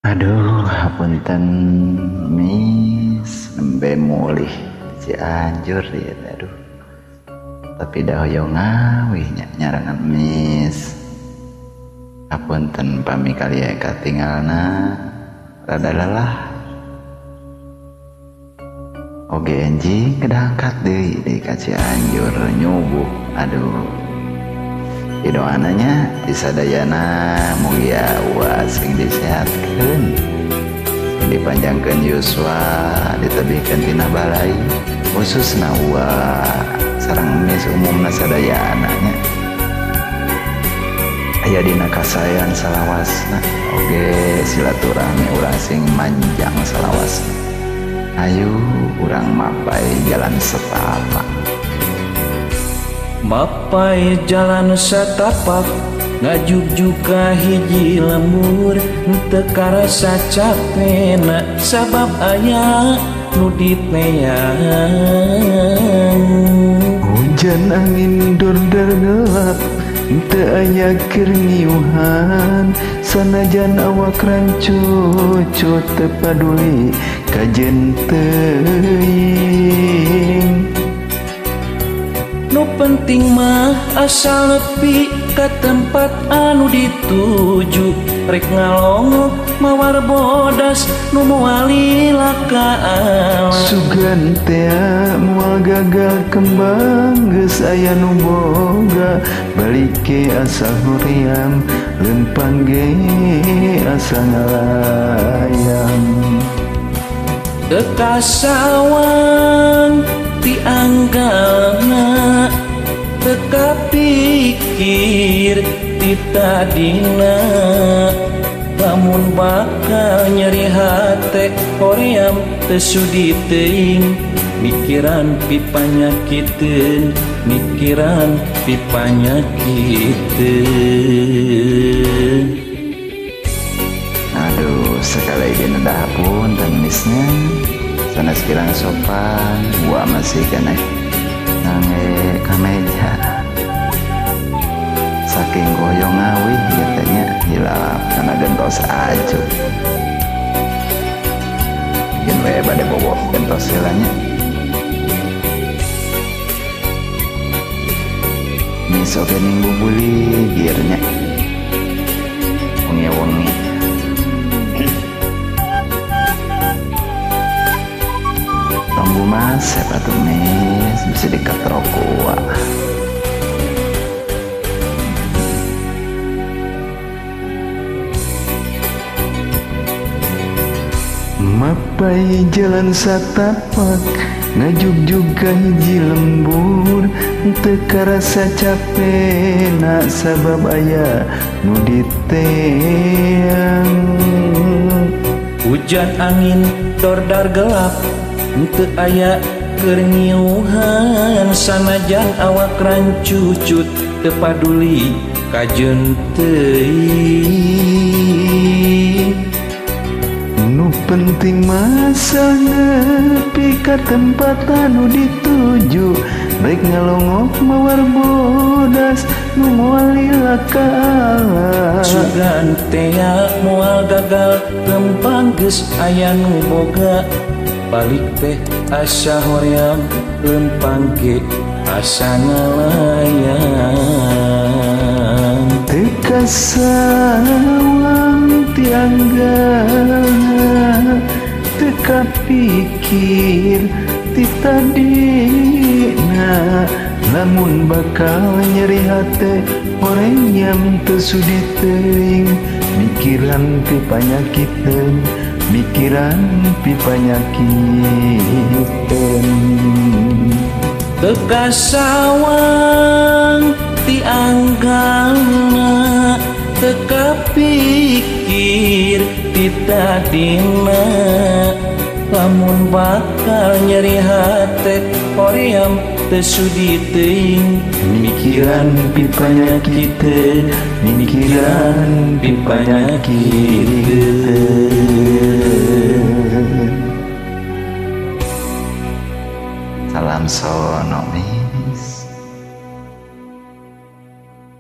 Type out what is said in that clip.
Aduh, hapunten Mis, nembe mulih Cianjur ieu teh, aduh. Tapi da hoyong ngawih nya nyarengan Mis. Hapunten pami kali aya katingalna rada lelah. Oge enjing kedah angkat deui di ka Cianjur nyubuh. Aduh. Didoana nya ti sadayana mugia uwa sing disehatkeun, sing dipanjangkeun yuswa, ditebihkeun tina balai, khususna uwa sareng Mis umumna sadayana nya. Aya dina kasaean salawasna oge silaturahmi urang sing manjang salawasna. Ayo urang mapai jalan setapak. Mapai jalan setapak ngajugjug ka hiji lembur, teu karasa capena sabab aya nu diteang. Hujan angin dordar gelap teu aya keur ngiuhan, sanajan awak rancucut teu paduli kajen teuing. Nu penting mah asal nepi ka tempat anu dituju, rek ngalongok mawar bodas nu moal lila ka alam. Sugan tea moal gagal kembang geus aya nu boga, balik ge asa hoream lempang ge asa ngalayang. Teu kasawang ti anggalna, teu kapikir ti tadina, lamun bakal nyeri hate hoream teu sudi teuing, mikiran pipanyakiteun, mikiran pipanyakiteun. Aduh, sekali lagi nendah pun dan misnya sanes kirang sopan, gua masih keneh ngangge kameja. Saking goyong ngawih katanya hilap karena gentos aja. Gen we bade bobo gentos heula nya. Mis oge ning bubuli gear nya. Wengi-wengi. Tunggu mas, siapa tuh Mis? Bisa diketrok gua. Mapai jalan satapak ngajugjug ka hiji lembur, teu karasa capena sabab aya nu diteang. Hujan angin dordar gelap teu aya keur ngiuhan, sanajan awak rancucut teu paduli kajeun teuing. Nu penting masa nepi ka tempat anu dituju, rek ngalongok mawar bodas nu moal lila ka alam. Sugan tea moal gagal kembang geus aya nu boga, balik teh asa hoream lempang ge asa ngalayang. Teu kasawang ti anggalna, teu kapikir ti tadina, lamun bakal nyeri hate hoream teu sudi teuing, mikiran pipanyakiteun, mikiran pipanyakiteun. Teu kasawang ti anggalna, teu kapikir ti tadina, lamun bakal nyeri hate hoream teu sudi teuing, mikiran pipanyakiteun, mikiran pipanyakiteun. Salam sono Mis.